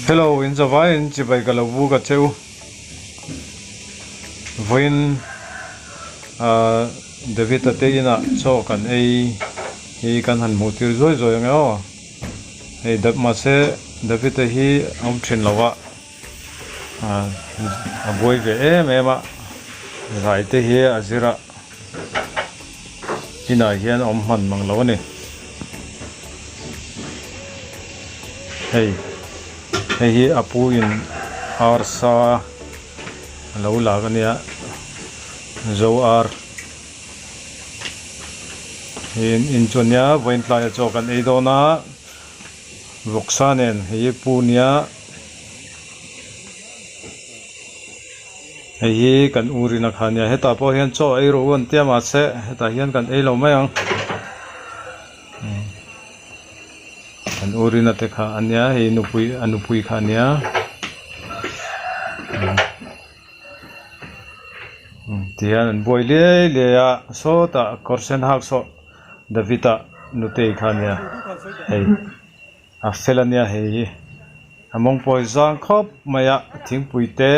Hello in zavai in chibai ka lo buk a che u vawiin ah David a te inah chaw kan ei hi kan han hmuh tir zuai zuai ang e aw hei mahse David a hi a awm thin lo a. A buai ve em em a zai te hi a zir a inah hian a awm hman mang lo a ni hei hei hi a pu in arsa a lo lak a nia zo ar hei in chu ania vawiin tlaiah chaw kan ei dawn a. Vawksa nen hei hi pu nia hei hi kan u rin a kha nia hetah pawh hian chaw ei rawh u an tia mahse hetah hian kan ei lo mai ang kan u rin a te kha a nia hei nupui a nupui kha a nia. Tihian an buai liai liai a sawtah kawr sen hak saw David a nutei kha ania hei a fel ania hei hi a mawng pawi zang khawp mai a thingpui te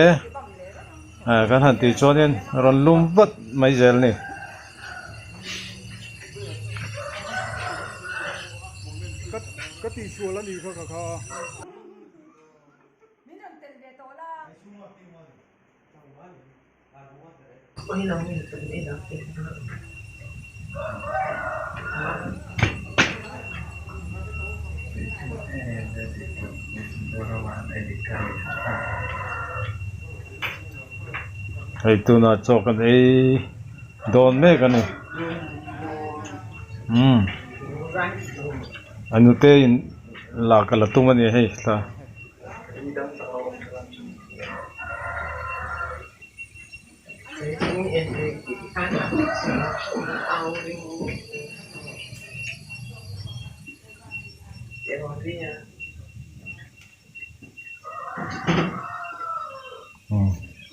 ah kan han tih chuanin rawn lum vat mai zel a ni. Hei tunah chaw kan ei dawn mek a ni umm a nute in lak a la tum a ni hei thla.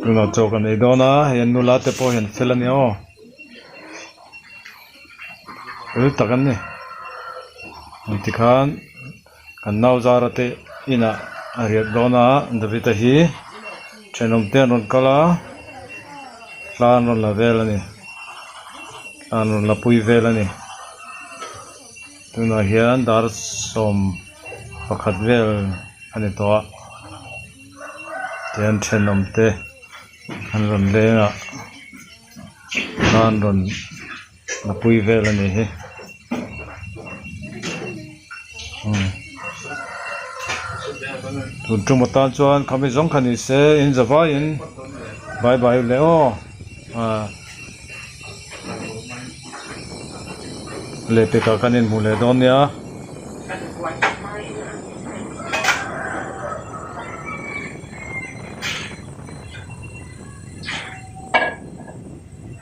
Tunah chaw kan ei dawn a hei an nula te pawh hian fel a nia aw fel tak an ni tikhan. Kan nau zara te inah a riak dawn a, David-a hi thenawm te an rawn kal a, thla an rawn la vel a ni, thla an rawn la pui vel a ni. Tunah hian dar 11 vel a ni tawh a, tihian thenawm te an rawn leng a, thla an rawn la pui vel a ni hi. Tun tum atan chuan khami zawng kha ni se in za vaiin bye bye leh aw ah lehpekah kan inhmu leh dawn nia.